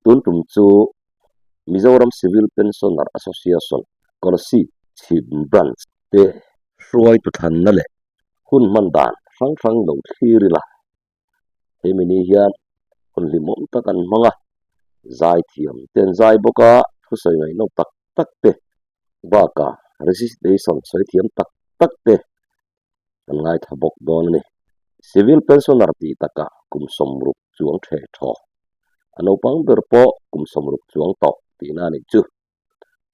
Tun tum chu Mizoram Civil Pensioner Association Kolasib Chhim Branch te hruaitu thlanna leh hun hman dan hrang hrang lo thlir ila hemi ni hian hun hlimawm tak an hmang a, zaithiam te an zai bawk a, thusawi ngaihnawm tak tak te bakah recitation sawi thiam tak tak te kan ngaithla bawk dawn a ni. Civil pensioner tih takah kum sawmruk chuang theh thaw, a naupang ber pawh kum sawmruk chuang tawh tihna a nih chu.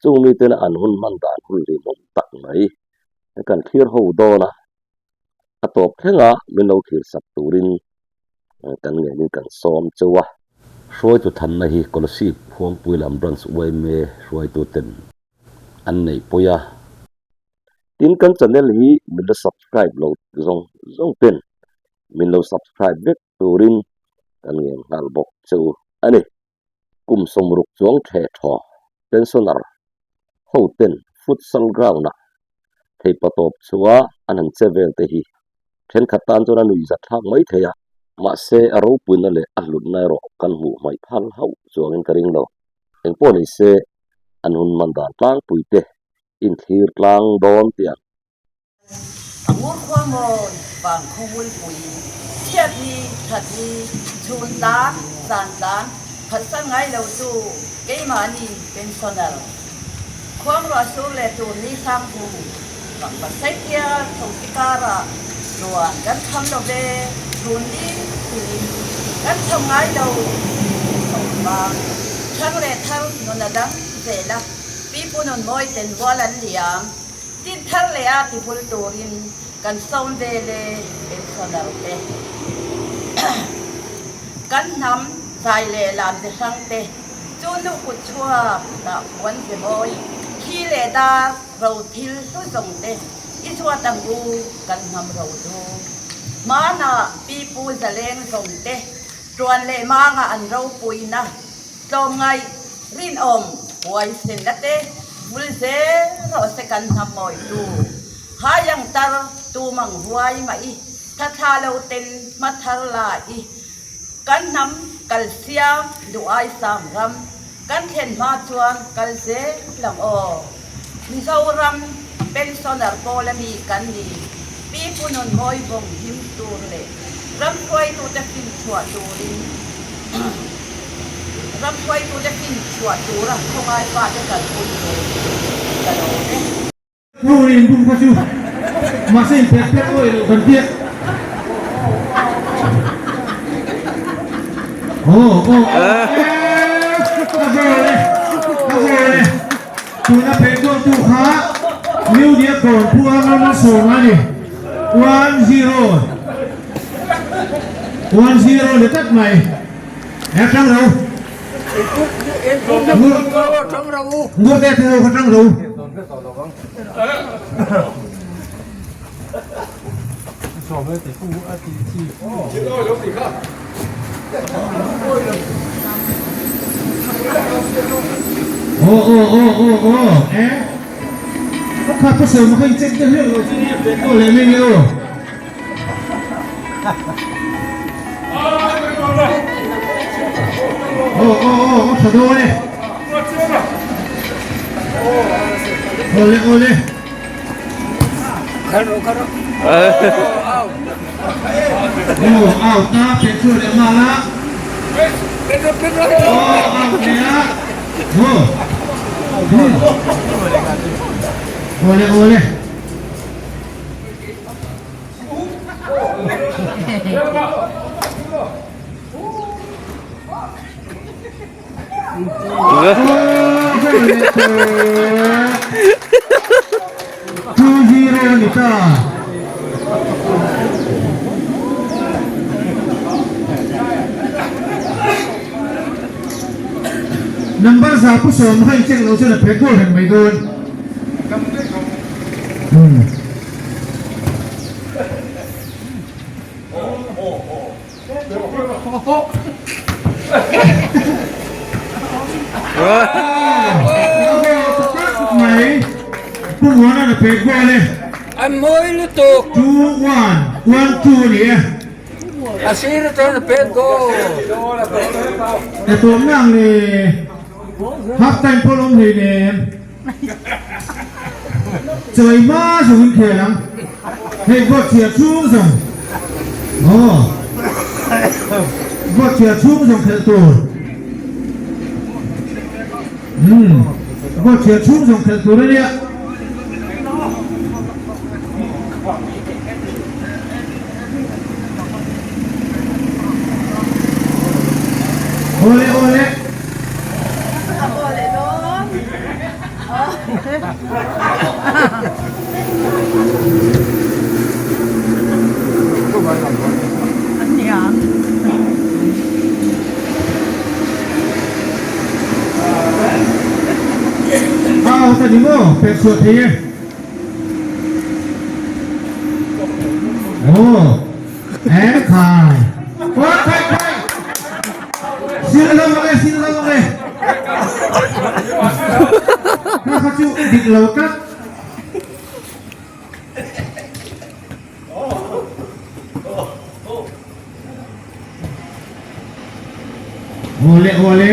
Chung miten an hun hman dan hun hlimawm tak mai kan thlir ho dawn a, a tawp thlenga min lo thlir sak turin kan ngenin kan sawm cheu a. Hruaitu thanna hi Kolasib Khuangpui lam Branch yma hruaituten an neih pawi a. Tin kan channel hi min la subscribe lo zawng zawng ten min lo subscribe vek turin kan ngen nghal bawk cheu a ni. Kum sawmruk chuang theh thaw pensioner ho ten futsal ground ah theipa tawp chhuah an han che vel te hi thenkhat tan chuan a nuih zat thlak mai thei a, mahse a ropuina leh a hlutna erawh kan hmuh hmaih phal hauh chuangin ka ring lo. Engpawh ni se an hun man dan tlangpui te inthlir tlang dawn tih ang. A ngur khua mawi vang khaw mulpui, chhiat ni, that ni, chhun tlan, zan tlan, phatsan ngai lo chu keimahni pensioner. Khuangruah sur leh tur ni hrang hu, pangpar saitial thosi karah ruan kan kham lo ve, chhun ni tiin kan chho ngai lo, tho vang, thang leh thar nun a dang zel a, pipu nun mawi ten rual an liam. Tin thar leh a ti hul turin kan sawm ve le pensioner te. Kan hnam zai leh lam ze hrang te chu nu kut chhuak dah puan ze mawi thi leh dar ro thil hlu zawng te i zuat ang u kan hnam ro du. Hmanah pi pu zaleng zawng te tuan leh mangah an ropuina Tlawmngaih, rinawm, huaisenna te vul zel rawh se kan hnam mawitu. Hai ang tar tum ang huai mah i, tha thla lo ten hma thar la i. Kan hnam kal siam duh ai sang ram, kan thlen hma chuan kal zel ang aw. Mizoram pensioner pawl a mi kan ni, Pi Pu Nun Mawi vawng him tur leh ram hruaitute finchhuah turin ram hruaitute finchhuah tura khawngai fate kalpui ve ka lo e. Ruri in bum kha chu mahse in pek pek awih loh kan piah. Aw aw aw ka goal e ka goal e tuna peh goal tu kha New Diakkawn Pu Arnold Malsawma a ni 1-0 1-0 ni tlat mai e tang ro ngur te thu kha tang ro Aw aw aw aw aw e kha ka sawi ma kha in check te hleuh lo chu ni a pek aw leh mai nge aw Aw aw aw a tha dawn e Awle awle Aw out a pet chhuah leh nghal a Aw out leh a Aw Awle awle 2-0 ni ta. Number za pu sawm kha in check lo chuan a phe goal reng mai dawn. Hmm. Mai pu muana na pek goal e. An mawi lutuk. 2 1 1 2 ni e. E tawm na ang le half time pawh lawm hlei nem. Chawi hma zawng in khel ang. Hei vote chhiar chhung zawng. Aw. Vote chhiar chhung zawng khelh tur. Umm. Vote chhiar chhung zawng khelh tur ania. Awle awle. A out a ni maw? Pek chhuah thei e. Aw, e khai. Aw khai khai. Sil lo ang e, sil lo ang e. Kha kha chu dik lo tlat. Awle awle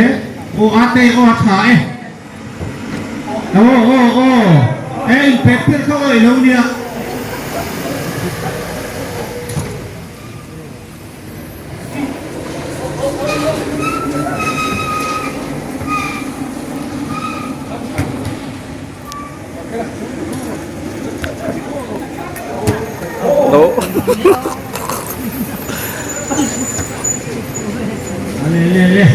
aw ate aw a tha e aw aw aw e in pek tir kha awih lo nia. Le le le.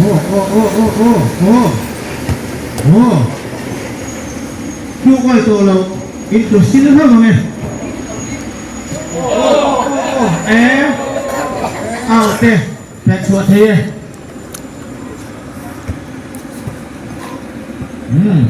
Oh oh oh oh oh oh. Oh. Chu oi tawh lo in tlu sil hlawm ang e. Oh oh oh e. Au te pet chhuah thei e. Umm.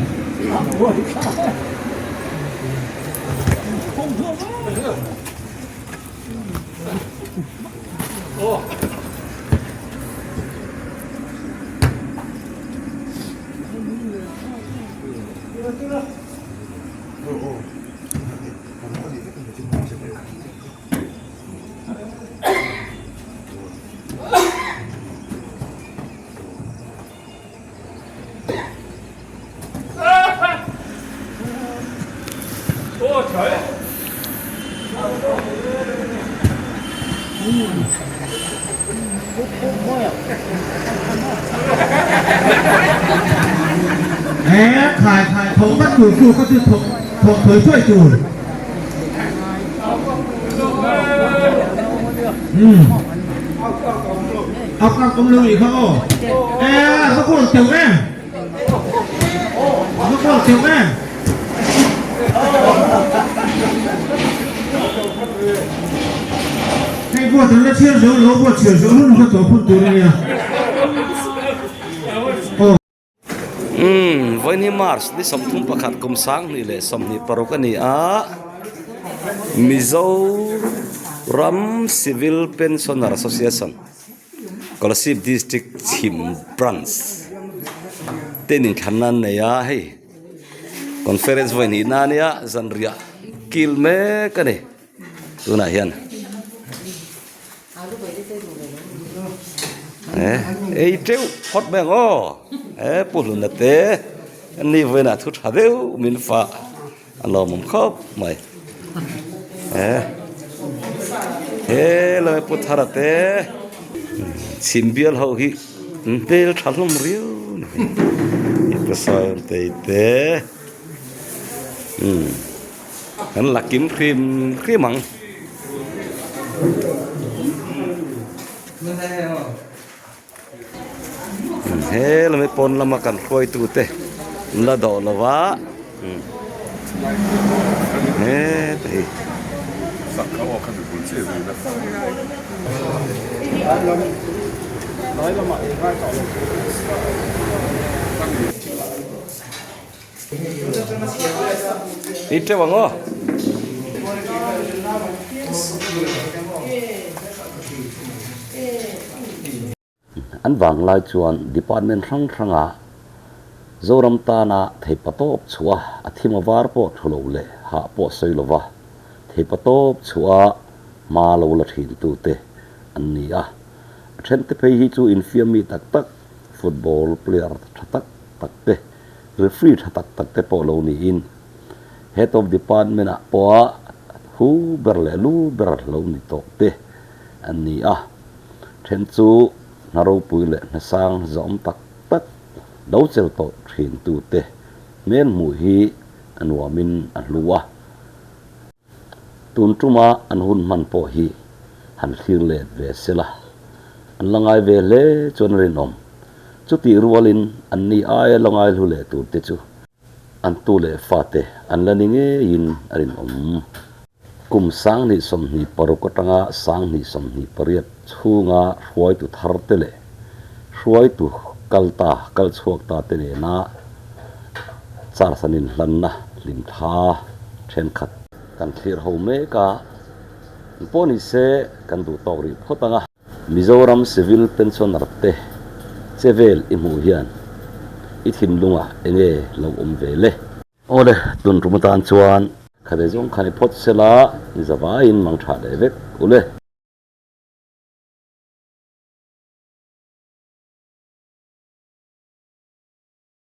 He khai khai thawh vat tur chu ka chu thawh thawh thawi thuai tur. Umm. Ap ap awm lo nih kha aw. E va kawl teuh em. Va kawl teuh em. Hei vote an la chhiar zo lo, vote chhiar zo hun kha tawh phun tur a nia. Aw. Umm, vawiin hi March ni 31 kum 2026 a ni a, Mizoram Civil Pensioner Association, Kolasib District Chhim Branch te inthlanna an nei a, hei conference vawi hnihna a nia, zanriah kil mek a ni tunah hian. Ei teuh phawt mai ang aw he pu hluna te ni vawiinah thu tha deuh min fah a lawmawm khawp mai he he lai pu thara te chhim bial ho hi an hmel tha hlawm riau a ni pu sawntei te umm. Kan la kim hrim hrim ang. He lami pawn lama kan hruaitu te an la dawh lo va. He te hi. I teuh ang aw. An vang lai chuan department hrang hranga Zoram tana theipatawp chhuah a thim a var pawh thu lo leh hah pawh sawi lova theipatawp chhuah a. hma lo la thintute an ni a. A thente phei hi chu infiam mi tak tak, football player tha tak tak te, referee tha tak tak te pawh lo niin Head of Department ah pawha hu ber leh lu ber lo ni tawh te an ni a. Then chu hna ropui leh hna sang zawm tak tak lo chel tawh thintute hmel hmuh hi a nuamin a hlu a. Tun tuma an hun hman pawh hi han thlir let ve sela, an la ngai ve hle chuan a rinawm. Chutih rualin an ni aia la ngai hlu leh tur te chu an tu leh fate an la ni ngeiin a rinawm. Kum 2026 atanga 2028 chhunga hruaitu thar te leh hruaitu kal ta, kal chhuak ta te nena charge an inhlanna hlimthla thenkhat kan thlir ho mek a, pawh ni se kan duh tawk rih phawt ang a. Mizoram Civil Pensioner te che vel i hmuh hian i thinlungah enge lo awm ve le? Awle, tun tum atan chuan. Khate zawng khan i phawt sela, i zavaiin mang tha leh vek u le.